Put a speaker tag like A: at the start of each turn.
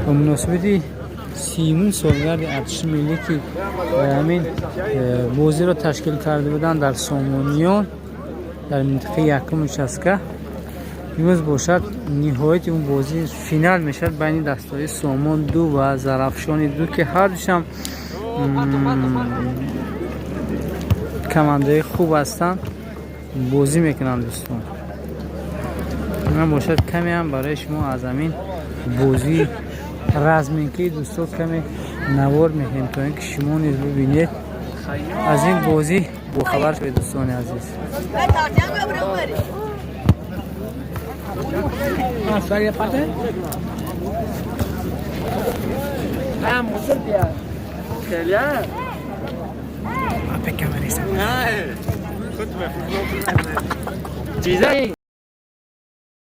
A: Ба муносибати 30-умин солгарди артиши миллӣ, ки ҳамин бозиро ташкил карда буданд дар Сомониён, дар минтақаи якум участка, имрӯз бошад ниҳояти он бозӣ, финал мешавад байни дастаҳои Сомон ду ва Зарафшони ду, ки ҳардушам командаи хуб ҳастанд, бозӣ мекунанд. Дӯстон, ман бошад камеам барои шумо аз ҳамин бозии разминкаи дӯстон каме навор мекунем, то ин ки шумо низ бибинед, аз ин бозӣ бохабар шавед, дӯстони азиз.